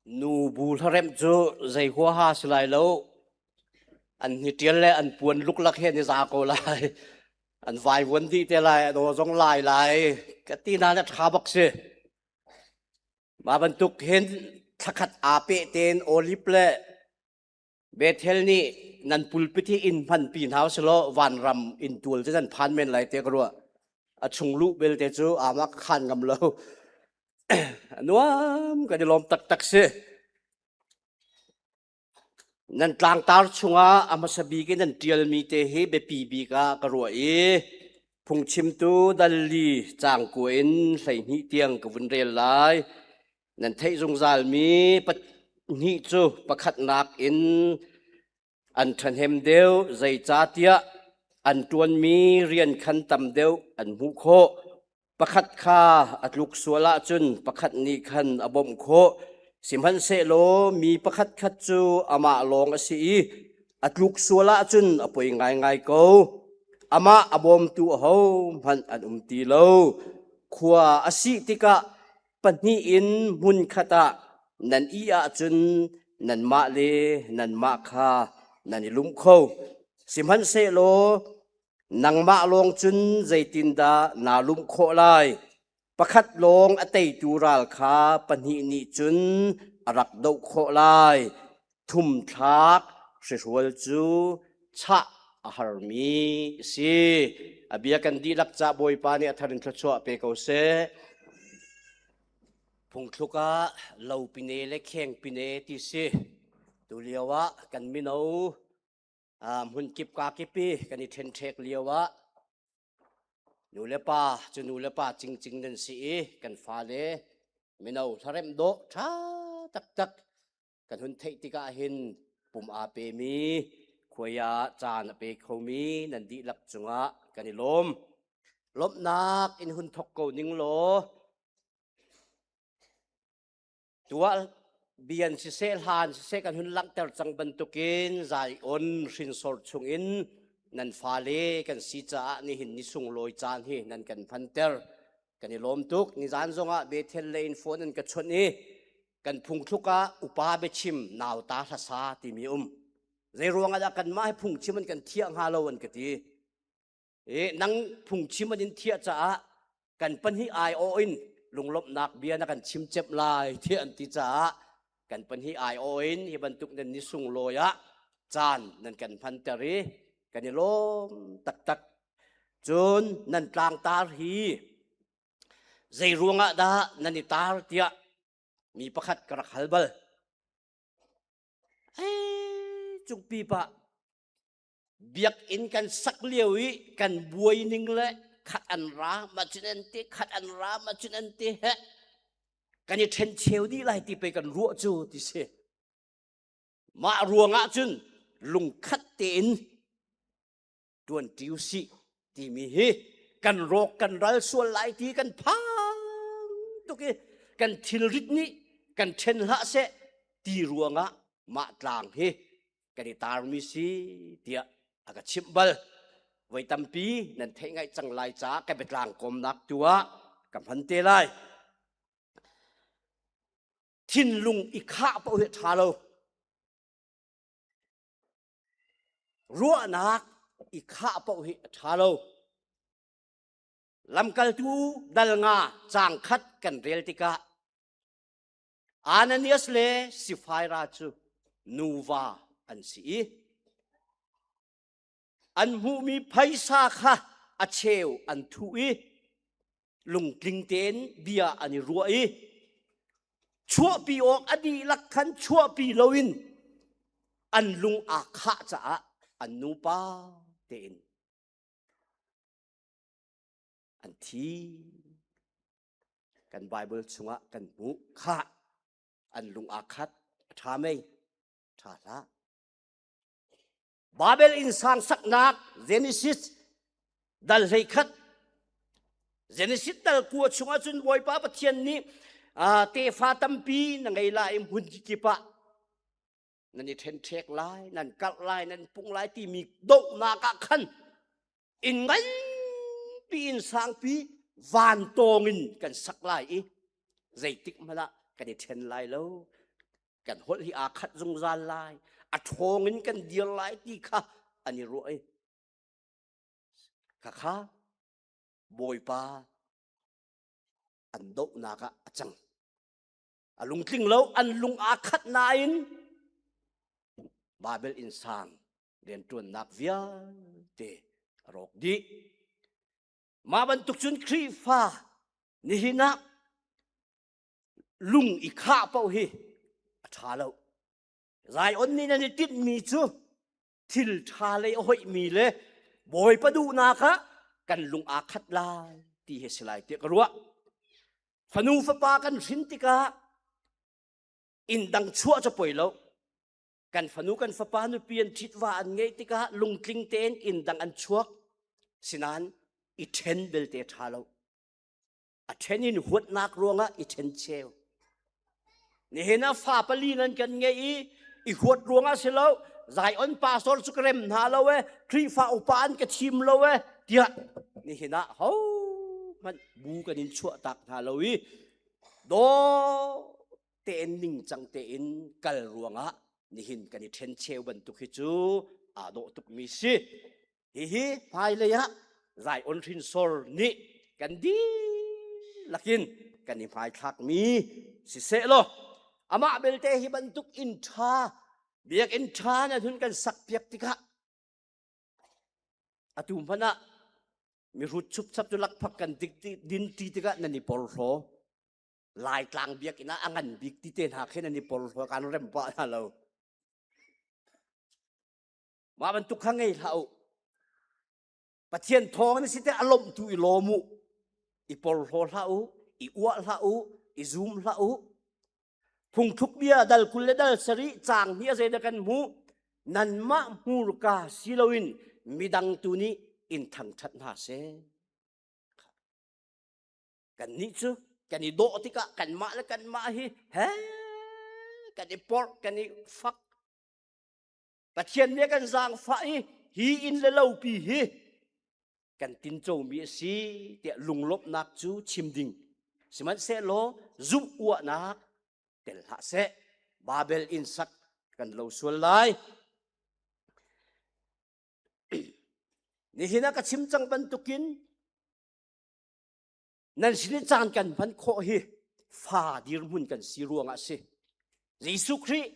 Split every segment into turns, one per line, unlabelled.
Nubu hlaremh cu zei huaha si lai lo. An hniṭial le an puan luklak he an i za ko lai. An vaivuan dih te lai, an aw zong lai lai. Ka ti nain a ṭha bak si. Mah bantuk hin thlakhat aa peh tein Olive le Bethel nih nan pulpit hi inn hmanpi hna usih vanram inn tual cu nan phan men lai te ka ruah. A chung luh belte cu ama ka khan ngam lo. Nuam kan i lawm taktak si. Nan tlangtar chungah a hmasa bik in nan ṭialmi te hi biapi bik ah ka ruah i phungchimtu dalli cangkua in 12 tiang ka vun rel lai. Nan theih zungzalmi pahnih cu pakhatnak in an ṭhahnem deuh, zeicahtiah an ṭuanmi rian khan tam deuh an hmuh khawh. Pakhat kha a tluk sual ahcun pakhat nih khan a bawmh khawh. Sihmanhsehlaw mi pakhatkhat cu amah lawng a si i a tluk sual ahcun a poi ngaingai ko. Amah a bawmtu ahohmanh an um ti lo. Khua a sih tikah pahnih in hmunkhat ah nan ih ahcun nanmah le nanmah kha nan i lum kho. Sihmanhsehlaw nangmah lawng cun zeitindah naa lumh khawh lai? Pakhat lawng a teitu ral kha pahnih nih cun a rak doh khawh lai. Thumthlak hrihrual cu chah a harmi a si. A bia kan dihlak ca Bawipa nih a thar in thluachuah pe ko seh. Phungthluk ah lo pine le kheng pine ti si. Tu lio ah kan mino hmun kip ka kip i kan i ṭhenṭhek lio ah nu le pa cu nu le pa cingcing nan si i kan fale mino hlaremh dawh ṭha taktak kan hun theih tikah hin pum aa pemi khuai ah caan a pe khomi nan dihlak cungah kan i lawm. Lawmhnak in hun thok ko ning law tuah bian siseh hlan siseh kan hun langhter cang bantukin Zion hrinsor chungin nan fale kan si caah nihin ni sunglawi caan hi nan kan hmanter. Kan i lawm tuk. Nizan zongah Bethel lei in phone an ka chawnh i kan phungthluk ah upa biachim nauta hlasa timi um zei ruang ah dah kanmah hi phungchim an kan thiah hnga lo an ka ti i nang phungchim an in thiah caah kan pahnih ai aw in lunglawmhnak bia na kan chim cep lai tiah an ti caah kan pahnih ai aw in hi bantuk nan ni sunglawi ah caan nan kan hmanter i kan i lawm taktak cun nan tlangtar hi Zei ruangah dah nan i tar tiah mi pakhat ka rak hal bal. Ei, cungpi pa biakinn kan sak lio i kan buai ning le khat an ra ma cun an ti khat an ra ma cun an ti he kan i ṭhen cheu dih lai ti pei kan ruah cu ti si. Mah ruangah cun lungkhat tein ṭuanṭi usih timi hi kan rawk kan ral sual lai ti kan phang tuk i kan thilrit nih kan ṭhen hlah seh ti ruangah mah tlang hi kan i tarmi si tiah a ka chimh bal. Voi tampi nan theih ngaih cang lai caah ka biatlang kawmnak tu ah ka hman te lai. Thinlung i khah paoh hi ṭha lo. Ruahnak i khah paoh hi a ṭha lo. Lamkaltu dal nga caang khat kan rel tikah Ananias le Sapphira cu nuva an si i an hmuhmi phaisa kha a cheu an thuh i lungtling tein bia an i ruah i chuahpi awk a dihlak khan chuahpi loin an lung aa khah caah an nupa tein an thi. Kan Bible chungah kan hmuh khah an lung aa khat a ṭha mei ṭha hlah. Babel innsang saknak Genesis dal 11 Genesis dal kua chungah cun Bawipa Pathian nih tefa tampi na ngei lai i hmun kip ah nan i ṭhenṭhek lai nan karh lai nan pung lai timi dohnak ah khan inn nganpi inn sangpi van tawng in kan sak lai i zeitik hmanh ah kan i ṭhen lai lo. Kan holh hi aa khat zungzal lai. A ṭhawng in kan dir lai ti kha an i ruah i khakha Bawipa an dohnak ah a cang. A lungtling lo, an lung aa khat nain Babel innsang rianṭuannak vialte a rawk dih. Mah bantuk cun Khrihfa nihin ah lung i khah paoh hi a ṭha lo. Zion nih nan i tinhmi cu thil ṭha lei a hoihmi le Bawipa duhnak ah kan lung aa khat lai ti hi si lai tiah ka ruah. Fanu fapa kan hrin tikah inn dang chuah cu poi lo. Kan fanu kan fapa nupi an ṭhit va an ngeih tikah lungtling tein inn dang an chuak. Sinain i ṭhen belte ṭha lo. A ṭhen in huatnak ruangah i ṭhen cheu. Nihin ah fa pali nan kan ngeih i i huat ruangah si lo Zion pastor cu ka rem hna lo e Khrihfa upa an ka thim lo e tiah nihin ah ho hmanh bu kan in chuah tak hna lo i daw tein ningcang tein kal ruangah nihin kan i ṭhen cheu bantuk hi cu aa dawh tukmi si. Hihi hmailei ah Zion hrinsor nih kan dihlak in kan i hmaithlakmi siseh law amah belte hi bantuk inn ṭha biakinn ṭha na hun kan sakpiak tikah atu hmanh ah mihrut chupchap cu lakphak kan din ṭi tikah nan i porhlaw. Laitlang biakinn ah a ngan bik ti te hna khi nan i porhlaw kan rem pah hna lo. Mah bantuk kha ngei hlah u. Pathian thawng in si te a lawmh tu i lawm u. I porhlaw hlah u, i uah hlah u, i zum hlah u. Phungthluk bia dal 20 le dal 7 caang hi a zeidah kan hmuh? Nanmah hmurka si loin midang tu nih in thangṭhat hna seh. Kannih cu kan i dawh tikah kanmah le kanmah hi he kan i porh, kan i fak. Pathian nih a kan zaangfah i hi inn le lopi hi kan tincomi a si tiah lunglawmhnak cu chim ding. Sihmanhsehlaw zumh uahnak tel hlah seh. Babel inn sak kan lo sual lai. Nihin ah ka chim cang bantukin Nan sin i caan kan hman khawh hi fa dirhmun kan si ruangah a si. Jesuh Khrih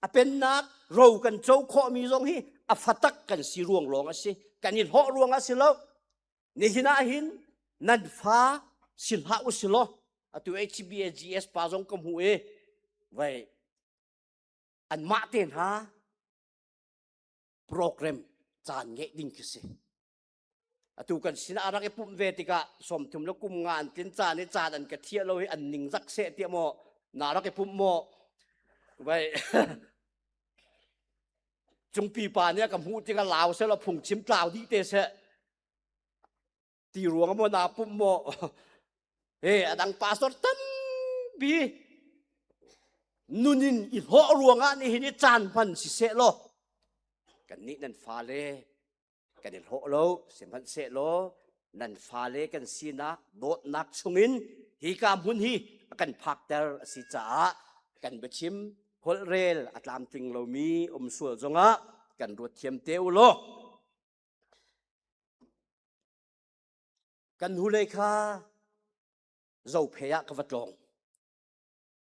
a pennak ro kan co khawhmi zong hi a fatak kan si ruang lawng a si. Kan i hlawh ruangah si lo. Nihin ah hin nan fa si hlah u si law atu HBAGS pa zong ka hmu i vai anmah te hna program caan ngeih ding khi si. Atu kan sinah a rak i pumh ve tikah 30 le kum nga an tlin caan i caan an ka thiah lo i an ningzak seh tiah maw na rak i pumh maw vai cungpi pa nih a ka hmuh tikah lau seh law phungchim tlau dih te seh ti ruang maw naa pumh maw he a dang pastor tampi nun in i hlawh ruangah nihin i caan hman si seh law kannih nan fale kan i hlawh lo sihmanhsehlaw nan fale kan sinak dawtnak chungin hika hmun hi a kan phakter a si caah kan biachim holhrel a tlamtling lomi um sual zongah kan ruat thiam te u law kan hnulei kha Zophei ah ka va tlawng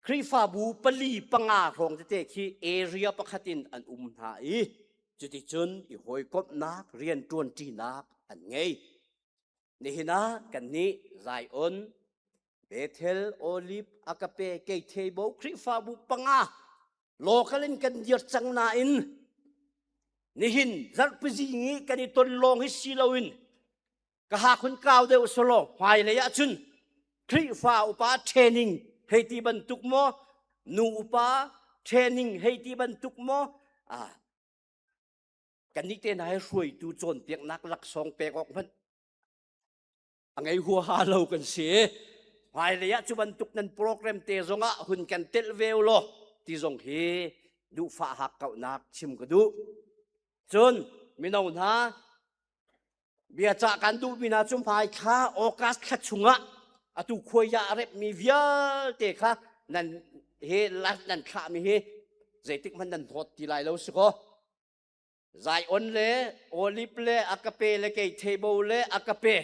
Khrihfabu pali panga hrawng tete khi area pakhat in an um hna i cuticun i hawikomhnak rianṭuanṭinak an ngei. Nihin ah kannih Zion, Bethel, Olive, Agape, Keitheibo Khrihfabu panga local in kan dir cang nain nihin zarhpi zing i kan i ton lawng hi si loin ka hakhun kau deuh selaw hmailei ahcun Khrihfa upa training hei ti bantuk maw nu upa training hei ti bantuk maw ah kannih te hna hi hruaitu cawnpiaknak laksawng pek awk hmanh a ngei huaha lo kan si hmailei ah cu bantuk nan program te zongah hun kan telh ve u law ti zong hi duhfah hakkauhnak chim ka duh cun mino hna Biacah kan duhmi hna cu hmaithla August thla chungah atu khuai a repmi vialte kha nan he nan thlahmi hi Zeitik hmanh nan hlawt ti lai lo si kaw. Zion le Olive le Akape le Keithebo le Akape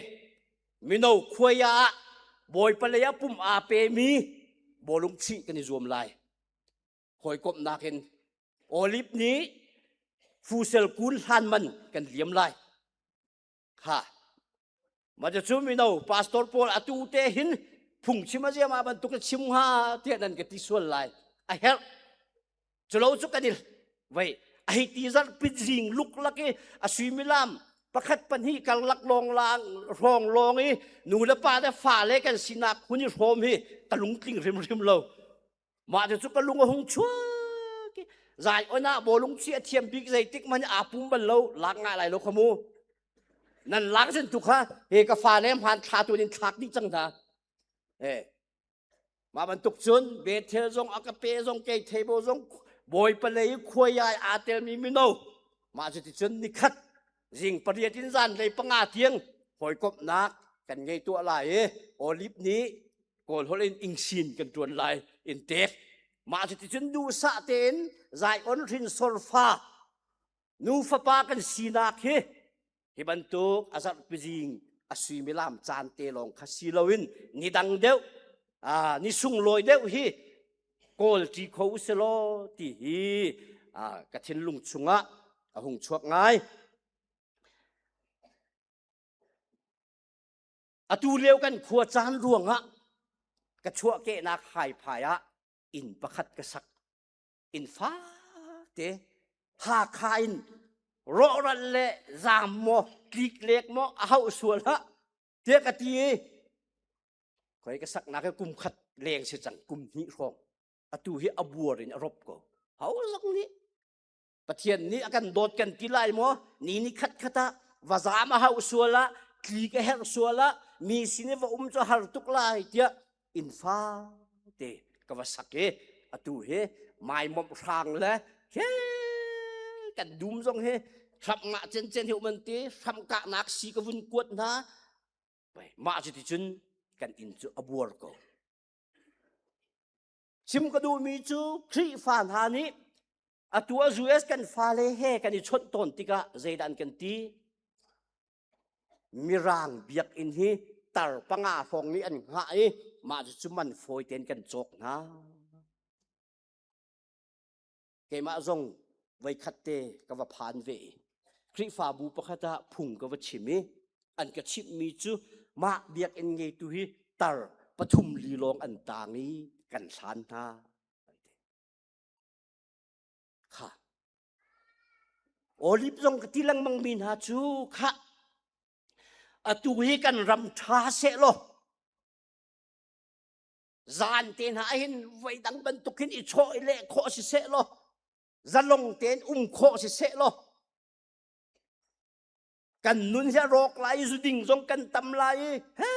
mino khuai ah Bawipa lei ah pum aa pemi bawlung chih kan i zuam lai. Hawikomhnak in Olive nih fusel kun hlan man kan liam lai. Kha. Mah cu mino pastor pawl atu te hin phungchim a ziama bantuk in chim hnga tiah nan ka ti sual lai. A herh. Culo cu kan i vei a hei ti zarh pit zing luk lak i a suimilam pakhat pahnih karlak lawng lang hrawng lawng i nu le pa le fa le kan sinak hun i hrawm hi ka lungtling hrimhrim lo. Mah cu ka lung a hung chuak i zai on ah bawlung chi a thiam bik zeitik man aa pum bal lo lak ngah lai lo kha mu. Nan lak zin tu kha he ka fa le hman thla tu in thlak dih cang hna. Eh mah bantuk cun Bethel zong a ka pe zong kei thebo zong bawipa lei khuai ai aa telmi mino mah cu ti cun nikhat zing pariat in zan lei panga tiang hawikomhnak kan ngei tuah lai i Olive nih Kawl holh in ingsin kan ṭuan lai in tek. Mah cuticun duhsah tein Zion hrinsor fa nu fapa kan sinak hi hi bantuk a zarhpizing a suimilam caan te lawng kha si loin ni dang deuh ni sunglawi deuh hi kawl ṭi kho uselaw ti hi ka thinlung chungah a hung chuak ngai. Atu lio kan khua caan ruangah ka chuahkehnak haiphai ah inn pakhat ka sak. Inn fate Hakha in rawhral le zaam maw tlik lek maw a hauh sual ah tiah ka ti i khoi ka saknak hi kum khat leng si cang kum hnih hrawng atu hi a buar in a rop ko ho zong nih Pathian nih a kan dawt kan ti lai maw? Ni ni khat khat ah va zaam a hauh sual ah, tli ka herh sual ah, mi sin i va um cu har tuk lai tiah inn fate ka va sak i atu hi maimomh hrang le he kan dum zong hi hramh ngah cencen hi um an ti hramh kahnak si ka vun kuat hna mah cu ti cun kan inn cu a buar ko Chim ka duhmi cu Khrihfa hna nih atu a US kan fale he kan i chawnh tawn tikah zeidah an kan ti? Mirang biakinn hi tar panga hrawng nih an hngah i mah cucu man fawi tein kan cawk hna. Keimah zong voikhat te ka va phan ve i Khrihfabu pakhat ah phung ka va chim i an ka chimhmi cu mah biakinn ngeitu hi tar pathum li lawng an tang i kan hlan hna. Kha. Olive zong ka ti lengmang mi hna cu kha atu hi kan ram ṭha seh law zan te hna hin voi dang bantuk hin i chawh i leh khawh si seh law zalong tein um khawh si seh law kan nun hi a rawk lai i zuding zong kan tam lai i he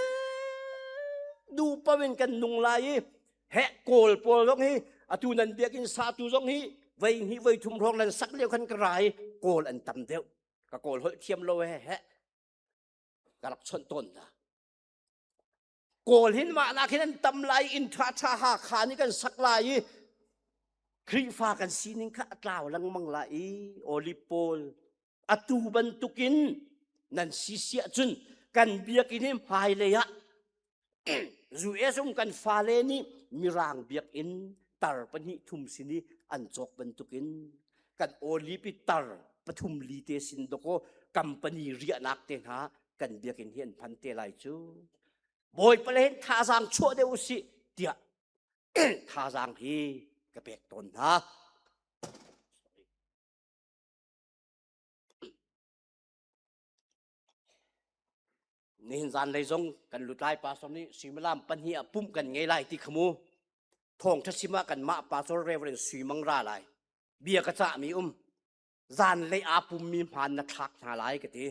du pawin kan nung lai i he kawl pawl zong hi atu nan biakinn satu zong hi voi hnih voi thum hrawng nan sak lio khan ka ra i kawl an tam deuh ka kawl holh thiam lo he he ka rak chawnh tawn hna Kawl hin mah nak hin an tam lai inn ṭha ṭha Hakha nih kan sak lai i Khrihfa kan sining kha a tlau lengmang lai i Olive pawl atu bantukin nan si siah cun kan biakinn hi hmailei ah US um kan fale nih mirang biakinn tar pahnih thum sin i an cawk bantukin kan olive i tar pathum li te sin dawkaw company riahnak te hna kan biakinn hi an phan te lai cu bawipa le hin thazaang chuah deuh usih tiah thazaang hi ka pek tawn hna nihin zanlei zong kan lutlai pastor nih suimilam pahnih ah pumh kan ngei lai ti kha mu thawngṭha sim ah kanmah pastor reverend sui mang ra lai bia ka cahmi um zanlei aa pummi hmaan na thlak hna lai ka ti.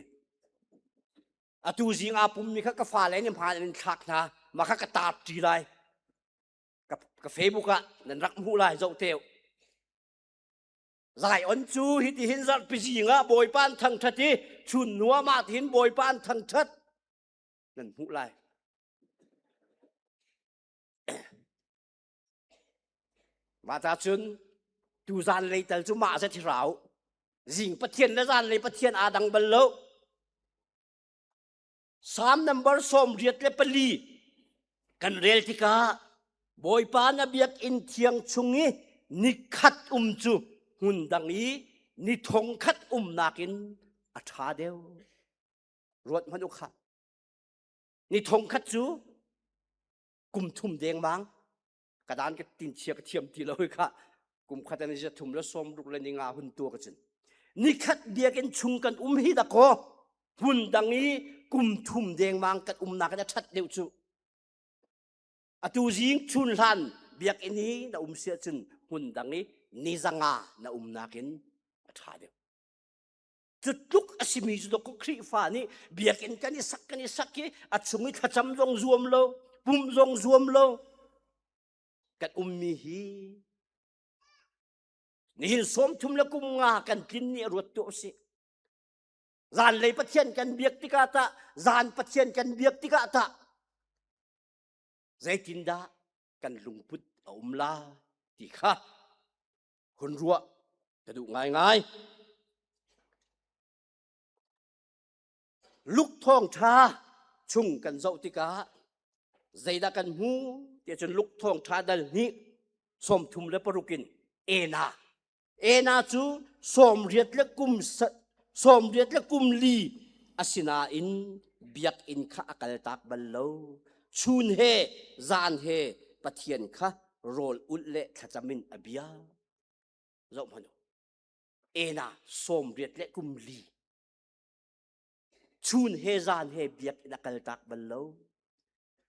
Atu zing aa pummi kha ka fale nih hmaan in thlak hna, mah kha ka taap ṭi lai. Ka, ka Facebook ah nan rak hmuh lai zoh te. Zion cu hitihin zarhpi zing ah Bawipa an thangṭhat i chun nuam ah tihin Bawipa an thangṭhat nan hmuh lai. Mah ta cun. Tu zan lei tal cu mah zat hi rau. Zing Pathian le zan lei Pathian aa dang bal lo. Psalm number 84 kan rel tikah Bawipa na biakinn thiang chung i nikhat um cu hmun dang i ni thong khat umnak in a ṭha deuh. Ruat hmanh u kha. Ni thong khat cu kum thum dengmang ka dan ka tin chia ka thiam ti lo kha kum khat an thum le som ruk le ninga hun tu ka cun nikhat biakinn chung kan um hi da ko hmun dang i kum thum dengmang kan umnak in a that deuh cu atu zing chun hlan biakinn hi na um sia cun hmun dang i ni zanga na umnak in a tha deuh Cu tluk a simi cu dawk Khrihfa nih biakinn kan i sak kan i sak i a chung i thlacam zong zuam lo, pumh zong zuam lo kan ummi hi nihin 30 le kum nga kan tlin nih ruat tuah usih. Zanlei Pathian kan biak tikah tah, zan Pathian kan biak tikah tah zeitindah kan lungput a um la ti kha hun ruah ka duh ngaingai. Luke thawngṭha chung kan zoh tikah zeidah kan hmu tiah cun Luke thawngṭha dal hnih 36 in Ena Ena cu 84 le kum li asinain biakinn kha a kaltak bal lo. Chun he zan he Pathian kha rawl ulh le thlacam in a bia. Zoh hmanh u. Ena 84 le kum li. Chun he zan he biakinn a kaltak bal lo.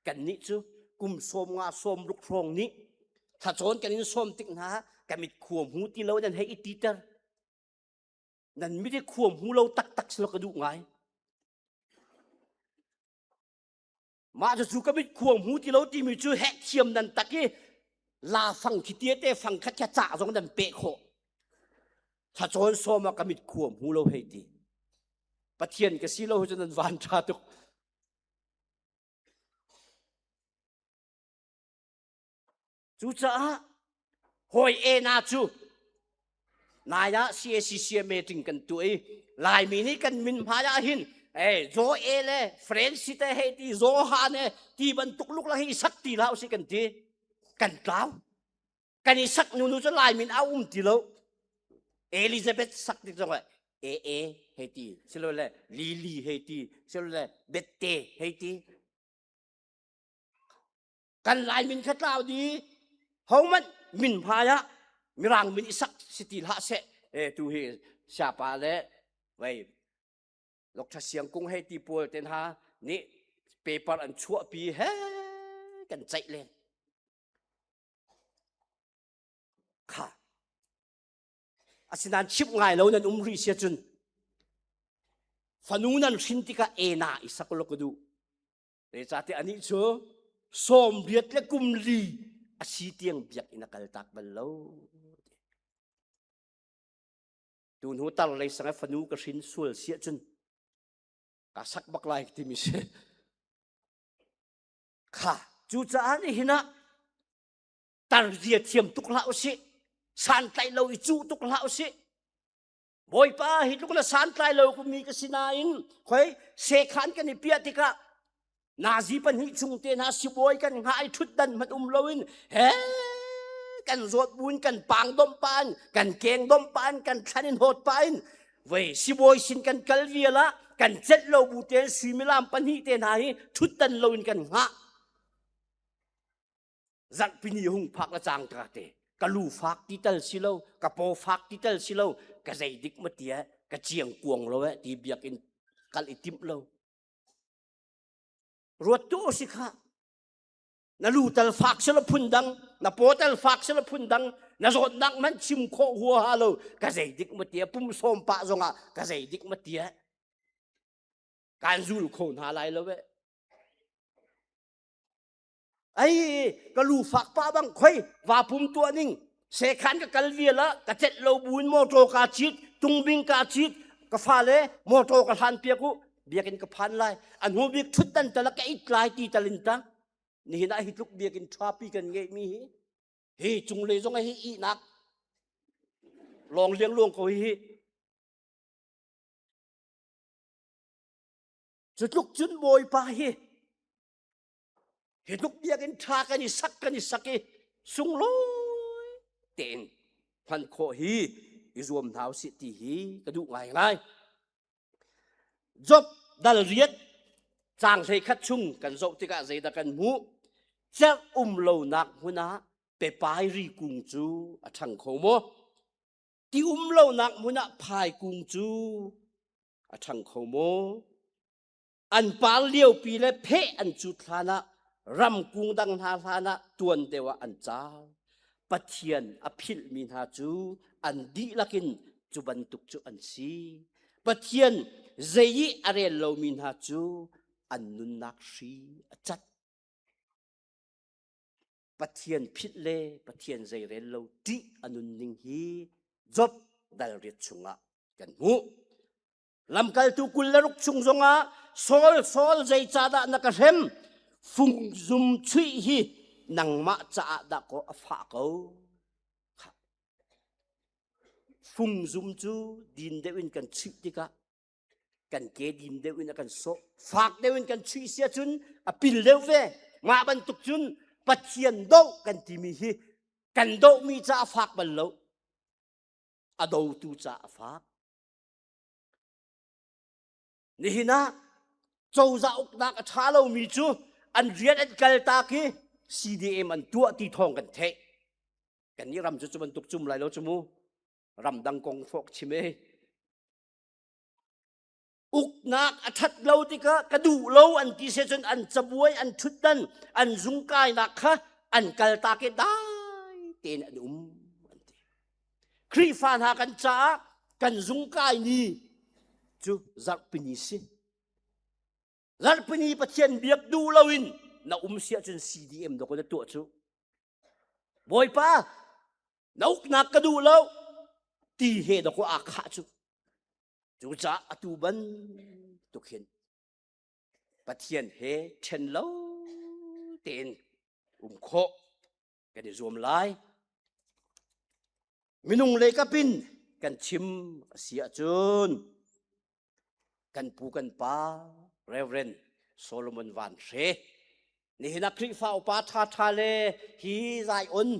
Kannih cu kum 50 60 hrawng nih thlacawn kan in sawm tik hna ka mit khua hmu ti lo nan hei i titer. Nan mit i khua hmu lo taktak silo ka duh ngai. Mah cu ka mit khua hmu ti lo timi cu heh thiam nan tak i la fang khi tia te fang khat kha cah zong nan peh khawh. Thlacawn sawm ah ka mit khua hmu lo hei ti. Pathian ka si lo cu nan van ṭha tuk. Cucaah hawi ena cu nai ah CACC meeting kan tuah i Laimi nih kan min hmai ah hin eh Zaw E le Francis te hei ti Zaw Han e ti bantuk luk la hi sak ti hlah usih kan ti kan tlau kan i sak nu nu cu Lai min a um ti lo Elizabeth sak tik zong ah E E hei ti silole Lily hei ti silole Bette hei ti Kan Lai min kha tlau di hohmanh min hmai ah Mirang min i sak si ti hlah seh. E tu hi siapa le vei Dr. Siang Kung hei ti pawl te hna nih paper an chuahpi he kan ceih len. Kha asinain chimh ngai lo nan um rih sia cun fanu nan hrin tikah ena i sak lo ka duh. Zeicahtiah anih cu 84 le kum li a si tiang biakinn a kaltak bal lo. Tu hnu tar lei sang i fanu ka hrin sual si ahcun ka sak bak lai timi si. Kha cucaah nihin ah tarzia thiam tuk hlah usih santlaih lo i cuh tuk hlah usih Bawipa hi tluk na santlai lo mi ka si nain khoi sekhan kan i piah tikah nazi pahnih chung te hna sibawi kan hngah i ṭhutdan hmanh um loin he kan zawt buin kan pang domh pa in kan keng domh pa in kan thlan in hawt pa in vei sibawi sin kan kal vial ah kan celh lo bu tein suimilam pahnih te hna hi ṭhutdan loin kan hngah Zarhpini hung phak le cang ka te ka lu fak ti tal si lo ka paw fak ti tal si lo ka zei dik ma tia ka chiang kuang lo eh ti biakinn kal i timh lo ruat tu si kha na lu tal fak si lo phun dang na paw tal fak si lo phun dang na zawtnak man chim khawh hua ha lo ka zei dik ma tia pum sawm pah zongah ka zei dik ma tia kan zul kho hna lai lo eh Ai ka lu fak pa bang khoi va pum tuah ning sekhan ka kal vial ah ka celh lo buin motor ka chit tungbing ka chit ka fale motor ka hlan piak u biakinn ka phan lai a hnu bik thutdan tal ka it lai ti talin ta nihin ah hi tluk biakinn thapi kan ngeih mi hi hi cunglei zong hi ihnak. Lawng liang luang ko hi. Cu tluk cun Bawipa hi hi tluk biakinn ṭha kan i sak kan i sak i sunglawi tein hman khawh hi i zuam hna usih ti hi ka duh ngaingai. Job dal riat caang 11 chung kan zoh tikah zeidah kan hmuh? Cerh um lonak hmun ah pepairi kung cu a ṭhang kho maw? Ti um lonak hmun ah phai kung cu a ṭhang kho maw? An par liopi le pheh an cut hlan ah ramkung dang hna hlan ah tuan deuh ah an car. Pathian a philhmi hna cu an dihlak in cu bantuk cu an si. Pathian zei i a rel lomi hna cu an nunnak hri a cat. Pathian philh le Pathian zei rel lo ṭih a nunning hi Job dal riat chungah kan hmuh. Lamkaltu 26 chung zongah Saul Saul zeicahdah na ka hrem? Fungzum chuih hi nangmah caah dah kaw a fah ko. Fungzum cu din deuh in kan chuih tikah kan ke din deuh in a kan sawh. Fak deuh in kan chuih si ahcun a pil deuh ve. Mah bantuk cun Pathian doh kan timi hi kan dohmi caah a fak bal lo. A dotu caah a fak. Nihin ah cozah uknak a ṭha lomi cu an rian an kaltak i CDM an tuah ti thawng kan theih. Kannih ram cu cu bantuk cum lai lo cu mu. Ramdang kong fawk chim e. Uknak a ṭhat lo tikah ka duh lo an ti se cun an cabuai an ṭhutdan an zungkainak kha an kaltak i dai tein an um an ti. Khrihfa hna kan caah kan zungkai ni cu zarhpini si. Zarhpini Pathian biak duh loin na um si ahcun CDM dawk na tuah cu. Bawipa na uknak ka duh lo ti he dawk aa khah cu. Cucaah atu bantuk hin Pathian he ṭhen lo tein um khawh kan i zuam lai. Minung lei kap in kan chim a si ahcun kan pu kan pa Reverend Solomon Van Hre nihin ah Khrihfa upa ṭhaṭha le hi Zion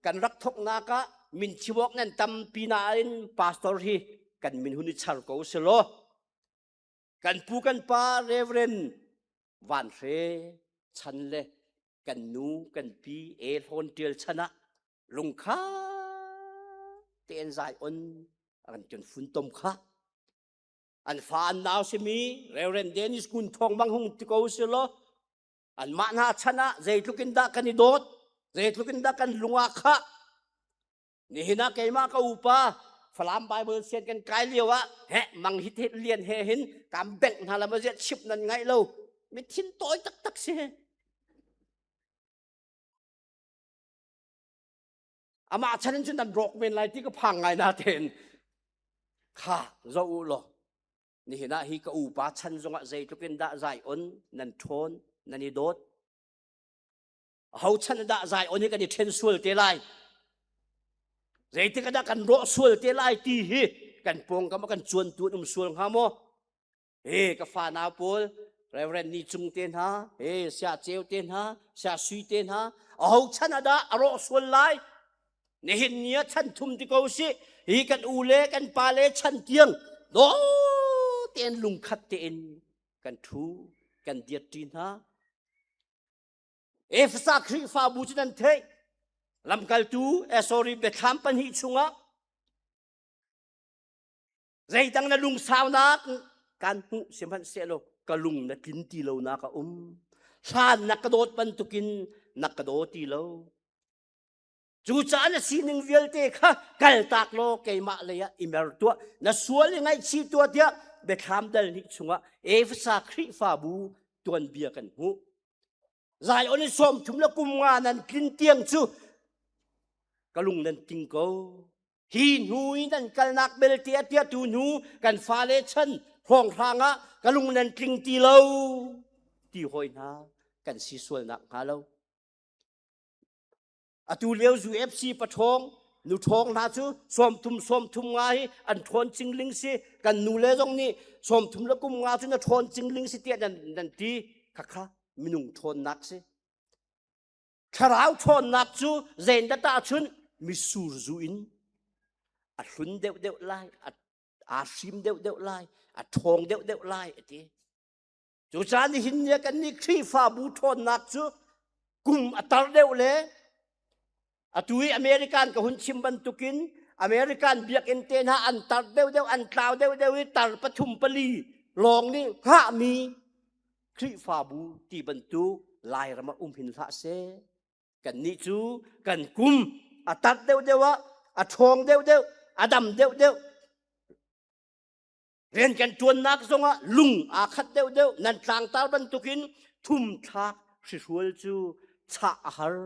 kan rak thawknak ah min chim awk nan tampi nain pastor hi kan min hun i char ko selaw kan pu kan pa Reverend Van Hre chan le kan nu kan pi e hlawn ṭial chan ah lungkha tein Zion a kan ṭian funtom kha an fa an nau simi Reverend Dennis Kun Thawng bang hung ti ko si law anmah hna chan ah zeitluk in dah kan i dawt zeitluk in dah kan lung ah khah nihin ah keimah ka upa Falam Bible sian kan kai lio ah he mang hi the lian he hin kam bengh hna lam ziah chip nan ngaih lo mi thin tawi taktak si amah chan in cun nan rawk men lai ti ka phang ngai na ten kha zo u law nihin ah hi ka upa chan zongah zeitluk in dah zai on nan ṭhawn nan i dawt ho chan dah zai on hi kan i ṭhen sual te lai zeitik dah kan rawh sual te lai ti hi kan pawngkam ah kan cuan tu an um sual hnga maw He ka fa nau pawl Reverend Ni Cung te hna, he Sia Ceu te hna, Sia Sui te hna, aho chan ah dah a rawh sual lai? Nihin ni ah chan thum ti ko si. Hi kan u le kan pa le chan tiang daw tein lungkhat tein kan thu, kan diat ṭi hna. Efesa Khrihfabu cu nan theih. Lamkaltu, eh sorry, Biathlam pahnih chungah Zeidang na lungsaunak kan hmuh sihmanhsehlaw ka lung na tlin ti lonak a um. Hlan na ka dawt bantukin na ka daw ti lo. Cucaah na sining vialte kha kaltak law keimah lei ah i mer tuah. Na sual i ngaihchih tuah tiah Biathlam dal hnih chungah Efesa Khrihfabu tuanbia kan hmuh. Zion i 30 le kum nga nan tlin tiang cu ka lung nan ting ko. Hi hnu i nan kalnak belte a tiah tu hnu kan fale chan hrawnghrang ah ka lung nan tling ti lo ti hawi hna kan si sualnak hnga lo. Atu lio UFC paṭhawng. Nu ṭhawng hna cu 30 30 nga hi an ṭhawn cingling si. Kan nu le zong nih 30 le kum nga cu na ṭhawn cingling si tiah nan ti. Khakha minung ṭhawnnak si. Thlarau ṭhawnnak cu zein dah tahchunh misur zu in a hlun deuhdeuh lai, aa hrim deuhdeuh lai, a ṭhawng deuhdeuh lai a ti. Cucaah nihin ni kan nih Khrihfabu ṭhawnnak cu kum a tar deuh le atu i American ka hun chim bantukin American biakinn te hna an tar deuhdeuh, an tlau deuhdeuh i tar pathum pali lawng nih hngahmi Khrihfabu ti bantuk Lairam ah um hin hlah seh. Kannih cu kan kum a tar deuhdeuh ah a ṭhawng deuhdeuh, a dam deuhdeuh. Rian kan ṭuannak zongah lung aa khat deuhdeuh. Nan tlangtar bantukin thumthlak hrihrual cu chah a har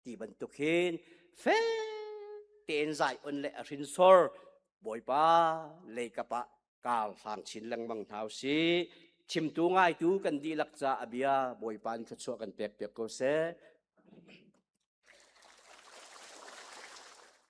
ti bantuk hin fek tein zai on le a hrinsor Bawipa leikap ah kar hlang chin lengmang hna usih. Chimtu ngaitu kan dihlak ca a bia Bawipa in thluachuah kan pek piak ko seh.